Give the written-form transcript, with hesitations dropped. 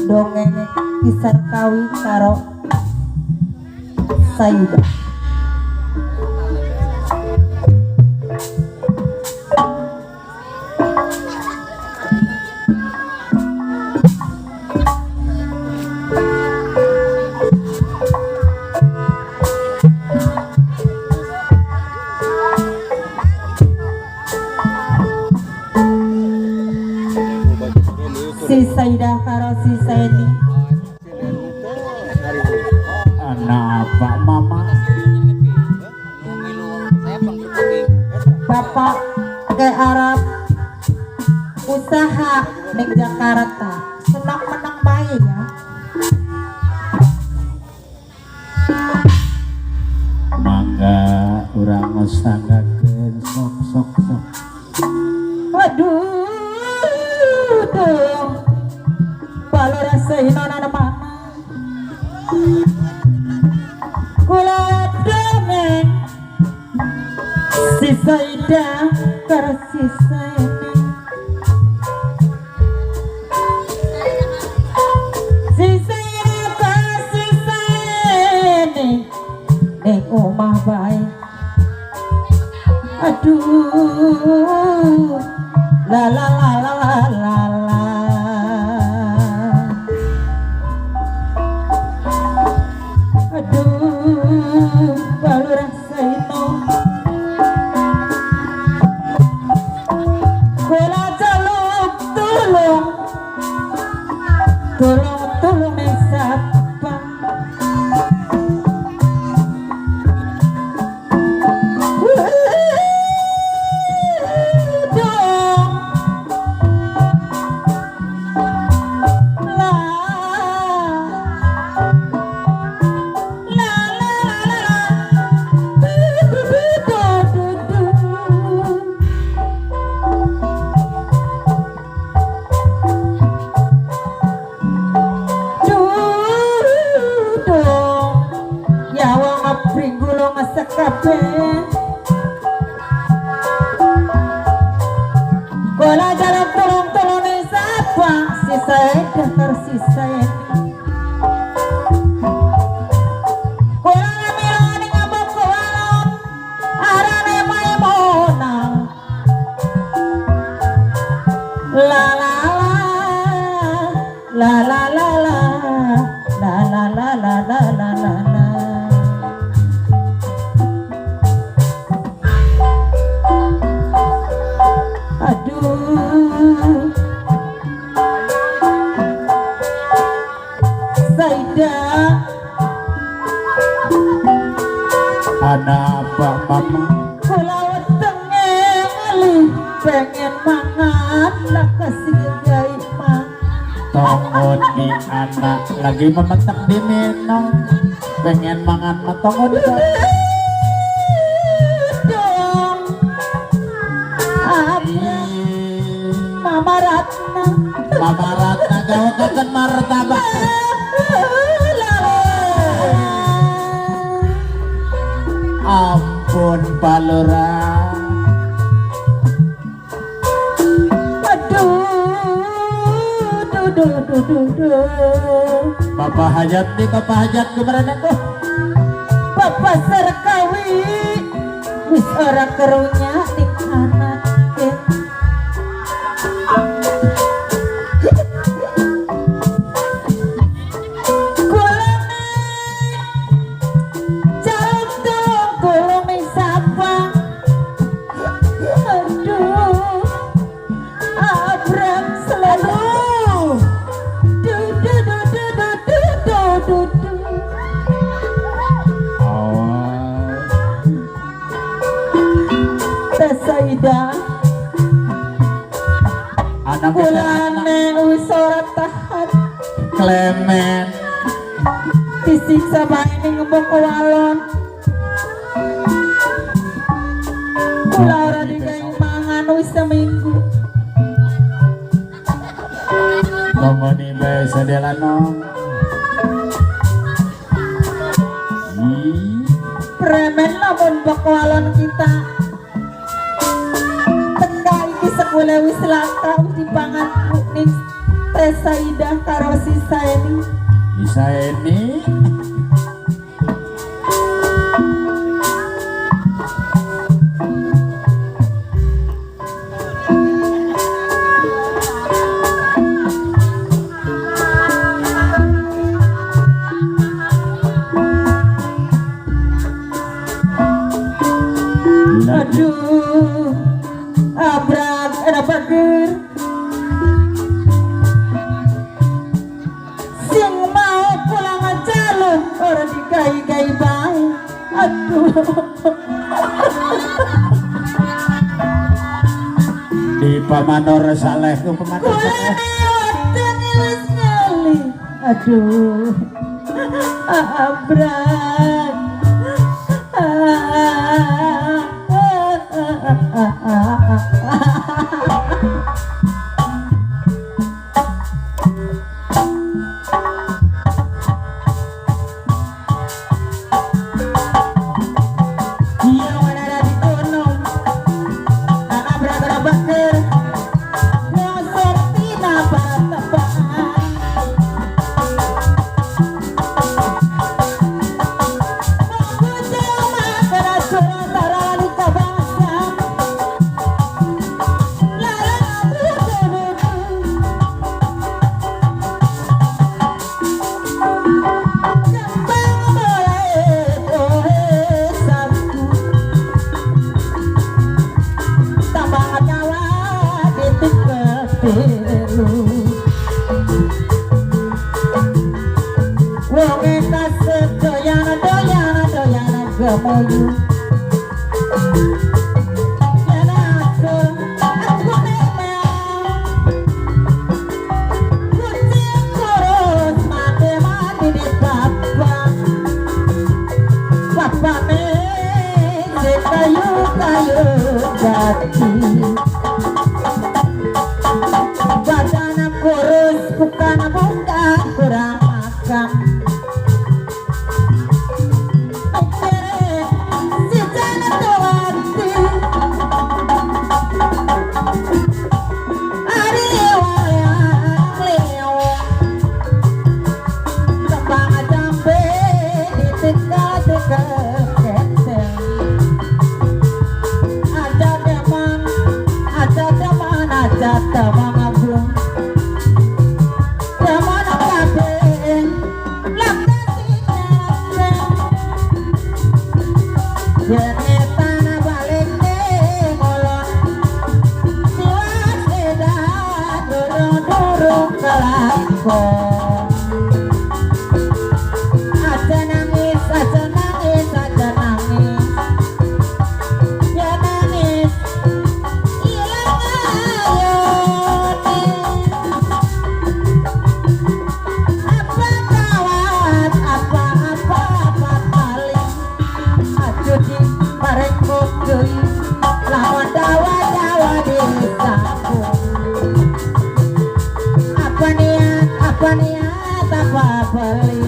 Dongeng kisah kawi karo Saidah. Si Saidah karo si Saini. Anak apa mama? Bapak ke Arab usaha ning Jakarta senang menang bae ya. Mangga urang sanggakeun sok sok sok. Waduh duh Palura Saino nana mana kula dongeng si Saidah karo si Saini, si Saidah karo si Saini ning omah bae. Aduh, la la la la la la la. Aduh, Balurah Saino, kula jaluk tulung, tulung tulung ning sapa. Dong la la la la la du du du du du du. Dudung ya wong ngabring gula ngesek kabeh. Kula jaluk tulung tulung ning sapa si Saidah karo si Saini. Kula ngamilo ning ngambek walon arane Maimunah. La la la la la la la la la la la la la la. Aduh, Saidah. Anak apa mama? Kula wetenge ngelih pengen mangan lah kasih gawe mangan. Tongon di anak lagi memetak di minong pengen mangan mah tongon di Dong apa Mama Ratna. Mama Ratna gawe martabak. Ampun Palura. Aduh, duh duh duh duh duh. Bapak Hajat nih, Bapak Hajat kemarin itu. Bapak Sarkawi wis ora kerunya ning anake. Kulane jaluk tulung tulung ning sapa. Aduh, abrak selalu. Du du du du du du du du du. Awas. Teh Saidah. Anak kita Kulane wis ora tahan. Klemen. Disiksa bae ning ngembok walon. Kula ora digawe mangan wis seminggu. Tongoni bae sadelano. Premen lamun bok walon kita. Teka iki sekule wis langka wis dipangan ning Teh Saidah karo si Saeni. Bisa ini. Aduh, abrak ada bager. Sing mau pulang jaluk ora dikai-kai bae. Aduh. Di Pamanor Saleh ku Pamanor Saleh. Kulane wetenge wis ngali. Aduh. Abrak. Ah, ah, ah, ah, ah, ah. Yang ada di gunung, abrak baker, nyosor tina patepaan. Wonge kasep doyan doyan doyan gemoyu. Yen aku aku meong. Kucing kurus mati mati di papan. Papane si kayu kayu jati. Badan kurus bukan bukan kurang makan. Si Janatowati Ari wayang leo Kembang jambe ditinggal ketel. Aja deman, aja deman, aja teman agung. Deman kabeh laktasi nyarep. Jene tanah balik ngolon. Siwas edan durung-durung kelakon. Aja nangis, aja nangis, aja nangis. Ya nangis, ilang ayone. Apa kawat, apa apa apa tali. Aja di bareng kogei, lawan dawa-dawa desaku. Apa niat, apa niat, apa beli.